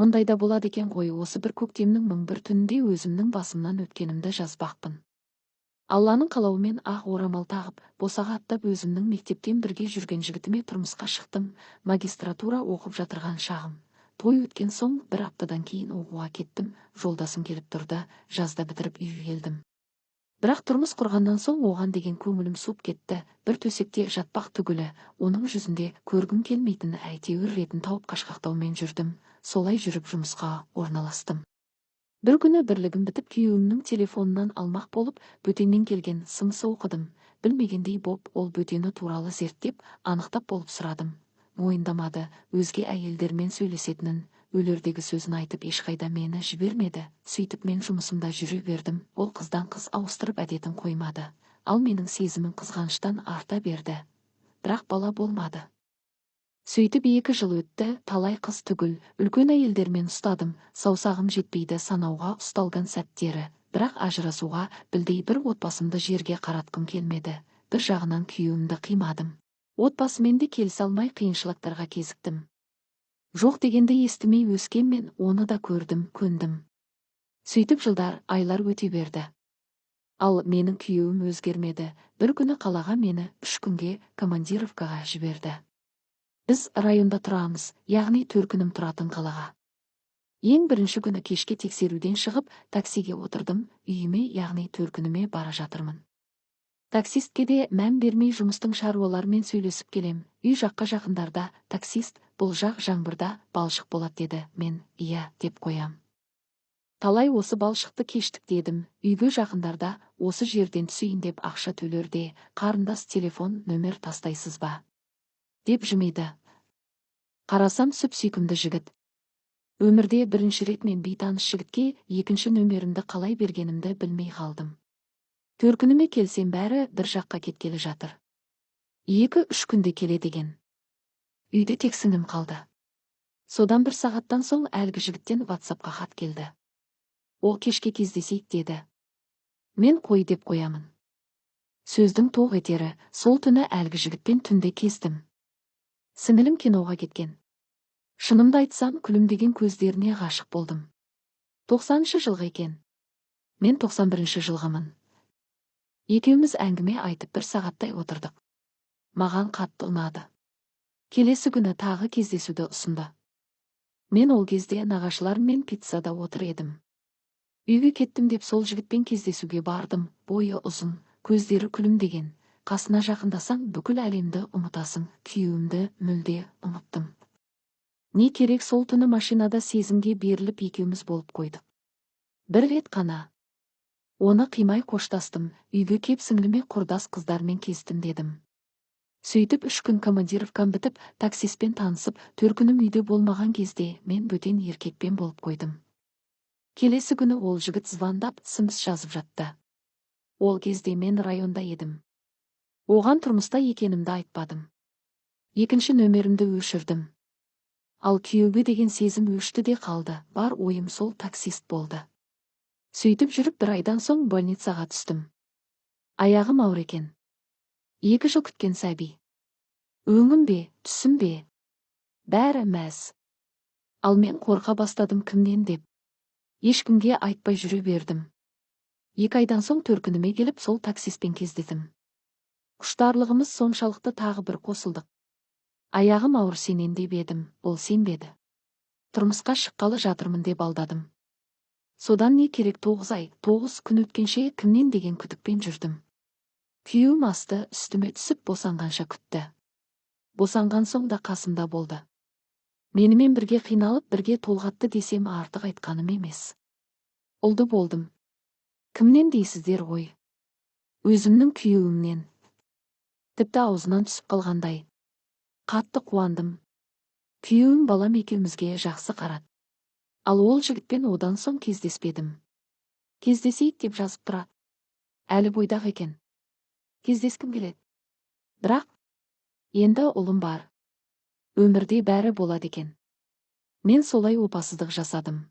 Мұндай да болады екен ғой. Осы бір көктемнің мың бір түнінде өзімнің басымнан өткенімді жазбақпын. Алланың қалауымен ақ орамал тағып, босаға аттап, өзімнің мектептен бірге жүрген жігітіме тұрмысқа шықтым. Магистратура оқып жатырған шағым. Той өткен соң бір аптадан кейін оқуға кеттім. Жолдасым келіп тұрды. Жазда бітіріп, үйге келдім. Бірақ тұрмыс құрғаннан соң оған деген көңілім суып кетті. Бір төсекте жатпақ түгілі, оның жүзінде көргім келмейтін. Әйтеуір ретін тауып, қашқақтаумен жүрдім. Солай жүріп жұмысқа орналастым. Бір күні бірлігім бітіп, күйеуімнің телефонынан алмақ болып, бөтеннен келген смс оқыдым. Білмегендей боп, ол бөтені туралы зерттеп, анықтап болып сұрадым. Мойындамады өзге әйелдермен сөйлесетінін. Өлердегі сөзін айтып, ешқайда мені жібермеді. Сөйтіп мен жұмысымда жүре бердім. Ол қыздан қыз ауыстырып әдетін қоймады. Ал менің сезімім қызғаныштан арта берді. Бірақ бала болмады. Сөйтіп 2 жыл өтті. Талай қыз түгіл, үлкен әйелдермен ұстадым. Саусағым жетпейді санауға ұсталған сәттері. Бірақ ажырасуға білдей бір отбасымды жерге қаратқым келмеді. Бір жағынан күйеуімді қимадым. Отбасымен де келісе алмай, қиыншылықтарға кезіктім. Жоқ дегенді естімей өскенмен, оны да көрдім, көндім. Сөйтіп жылдар, айлар өте берді. Ал менің күйеуім өзгермеді. Бір күні қалаға мені 3 күнге командировкаға жіберді. Біз районда тұрамыз, яғни төркінім тұратын қалаға. Ең бірінші күні кешке тексеруден шығып, таксиге отырдым. Үйіме, яғни төркініме бара жатырмын. Таксистке де мән бермей, жұмыстың шаруаларымен сөйлесіп келем. Үй жаққа жақындарда таксист: «Бұл жақ жаңбырда балшық болады», — деді. Мен «Иә» деп қоям. Талай осы балшықты кештік дедім. Үйге жақындарда, осы жерден түсейін деп ақша төлерде: «Қарындас, телефон нөмер тастайсыз ба?» — деп жымиды. Қарасам, сүп сүйкімді жігіт. Өмірде бірінші рет мен бейтаныс жігітке екінші нөмерімді қалай бергенімді білмей қалдым. Төркініме келсем, бәрі бір жаққа кеткелі жатыр. 2-3 күнде келеді екен. Үйде тек сіңлім қалды. Содан бір сағаттан соң әлгі жігіттен Ватсапқа хат келді. Ол «Кешке кездесейік» деді. Мен «Қой» деп қоямын. Сөздің тоқ етері, сол түні әлгі жігітпен түнде кездім. Сіңілім киноға кеткен. Шынымды айтсам, күлімдеген көздеріне ғашық болдым. 90-шы жылғы екен. Мен 91-ші жылғымын. Екеуміз әңгіме айтып, бір сағаттай отырдық. Маған қатты ұнады. Келесі күні тағы кездесуді ұсынды. Мен ол кезде нағашыларыммен пиццада отыр едім. Үйге кеттім деп, сол жігітпен кездесуге бардым. Бойы ұзын, көздері күлімдеген. Қасына жақындасаң, бүкіл әлемді ұмытасың. Күйеуімді мүлде ұмыттым. Не керек, сол түні машинада сезімге беріліп, екеуміз болып қойдық. Бір рет қана. Оны қимай қоштастым. Үйге кеп, сіңліме «Құрдас қыздармен кездім» дедім. Сөйтіп 3 күн командировкам бітіп, таксистпен танысып, төркінім үйде болмаған кезде мен бөтен еркекпен болып қойдым. Келесі күні ол жігіт звондап, смс жазып жатты. Ол кезде мен районда едім. Оған тұрмыста екенімді айтпадым. Екінші нөмерімді өшірдім. Ал күйеуге деген сезім өшті де қалды. Бар ойым сол таксист болды. Сөйтіп жүріп бір айдан соң больницаға түстім. Аяғым ауыр екен. 2 жыл күткен сәби. Өңім бе, түсім бе? Бәрі мәз. Ал мен қорқа бастадым кімнен деп. Ешкімге айтпай жүре бердім. 2 айдан соң төркініме келіп, сол таксистпен кездестім. Құштарлығымыз соншалықты, тағы бір қосылдық. Аяғым ауыр, сенен деп едім, ол сенбеді. Тұрмысқа шыққалы жатырмын деп алдадым. Содан не керек, 9 ай, 9 күн өткенше кімнен деген күдікпен жүрдім. Күйеуім асты үстіме түсіп, босанғанша күтті. Босанған соң да қасымда болды. Менімен бірге қиналып, бірге толғатты десем, артық айтқаным емес. Ұлды болдым. Кімнен дейсіздер ғой? Өзімнің күйеуімнен. Тіпті аузынан түсіп қалғандай. Қатты қуандым. Күйеуім балам екеумізге жақсы қарады. Ал ол жігітпен одан соң кездеспедім. «Кездесейік» деп жазып тұрады. Әлі бойдақ екен. Кездескім келеді. Бірақ енді ұлым бар. Өмірде бәрі болады екен. Мен солай опасыздық жасадым.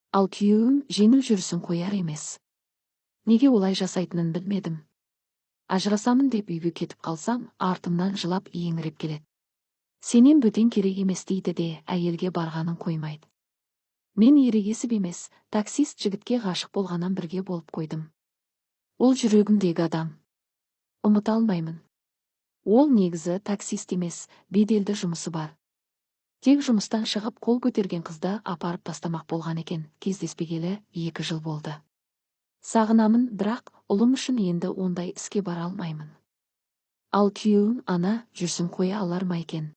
Ал күйеуім жеңіл жүрісін қояр емес. Неге олай жасайтынын білмедім. Ажырасамын деп үйге кетіп қалсам, артымнан жылап, еңіреп келеді. «Сенен бөтен керек емес» дейді де, әйелге барғанын қоймайды. Мен ерегесіп емес, таксист жігітке ғашық болғаннан бірге болып қойдым. Ол жүрегімдегі адам. Ұмыта алмаймын. Ол негізі таксист емес, беделді жұмысы бар. Тек жұмыстан шығып қол көтерген қызды апарып тастамақ болған екен, кездеспегелі 2 жыл болды. Сағынамын, бірақ ұлым үшін енді ондай іске бара алмаймын. Ал күйеуім ана жүрсін қоя алар ма екен?